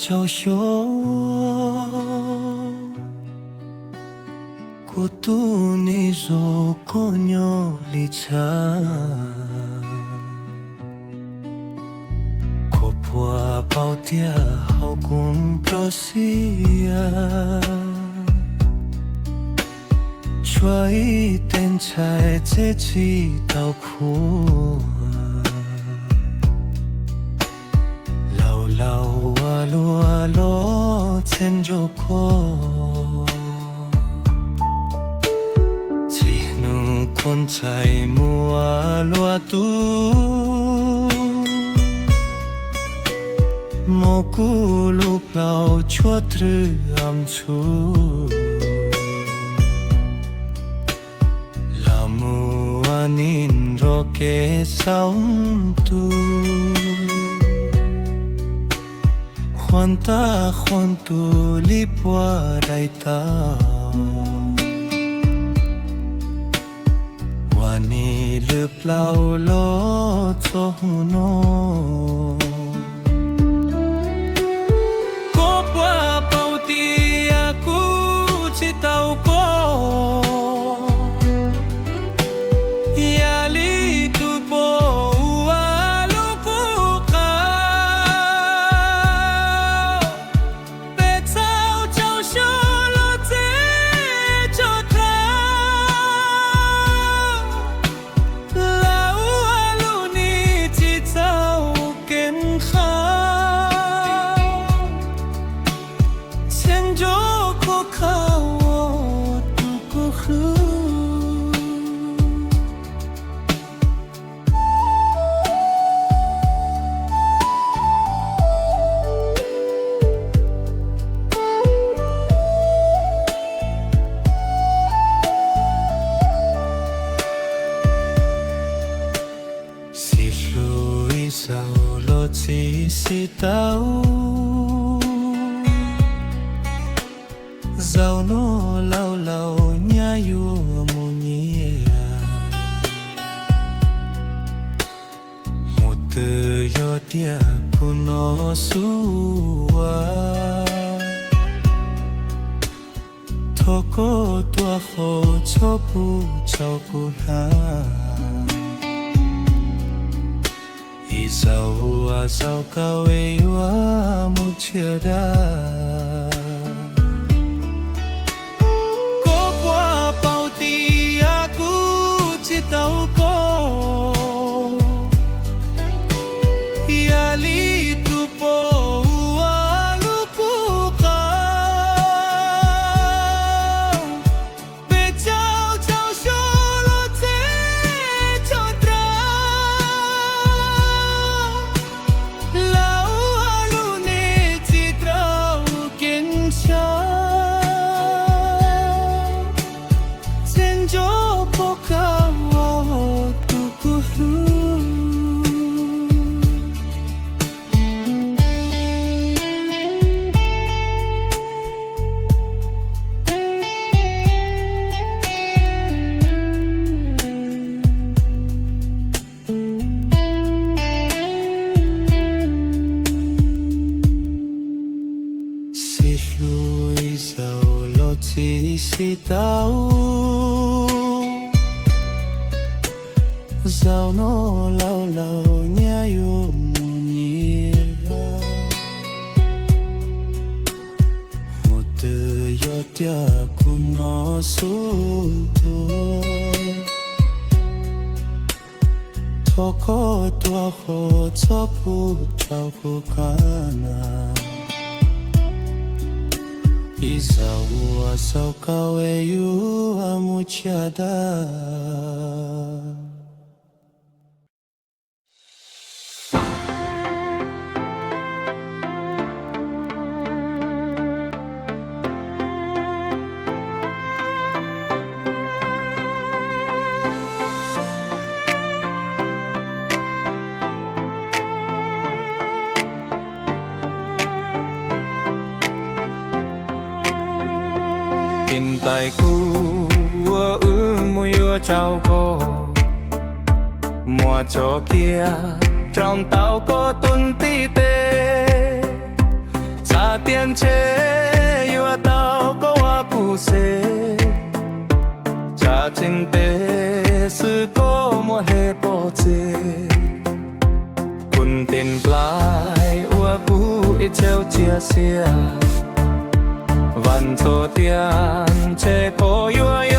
Tsaug xyoo, kuv tub nim zoo koj nyob li tshaj. Koj puas paub tias hauv kuv nplooj siab tshuav ib teg ntshai txheb tsis tau khuam. Laus laus ua luaj los txheeb ntsuab koj, txij hnub koj ntxhais mus ua luaj tub, muab kuv lub plaub tshuab rwb am txhu. Los mus ua nim nrog kev xauj ntuj, qhuav ntaj qhuav ntuj li puag daim tawv, ua nim lwm plaub los txog hnub no. Koj puas paub tias kuv tsis tau koj, yam li tus poj ua lub qub qab. Peb txhaum tsaug xyoo los txheb tso rau, los ua lub nim tsis txaus kev nqha, txheeb ntsuab koj qab ua tus kuv hlub. Xib hlub ib zaug los txij xib tau, zaum no laus laus nyab yuav mus nyiam. Mus twg yog tias kuv no xub ua, thov koj tuaj hau txhob pub rau kuv hnab. Ib zaug ua zaus kawg es yuav mus txias dag. Koj puas paub tias kuv tsis tau koj, yam li tus poj ua lub qub qab. Peb txhaum tsaug xyoo los txheb tso rau, los ua lub nim tsis txaus kev nqha, txheeb ntsuab koj qab ua tus kuv hlub. Xib hlub ib zaug los txij xib tau, zaum no laus laus nyab yuav mus nyiam. Mus twg yog tias kuv no xub ua, thov koj tuaj hau txhob pub rau kuv hnab. Ib zaug ua zaus kawg es yuav mus txias dag. Ib ntais kuv ua wb mus yuav tsaug koj, muab tso kiag rau ntawm koj tus ntiv tes. Txhua Tias ntshe yuav tau koj ua kuv xeeb, tsam tseeb peb xwb koj muaj hle pov txwv. Kuv tes nplaim ua kuv ib txhia tsiaj xiab, vam txog tias ntshe koj yuav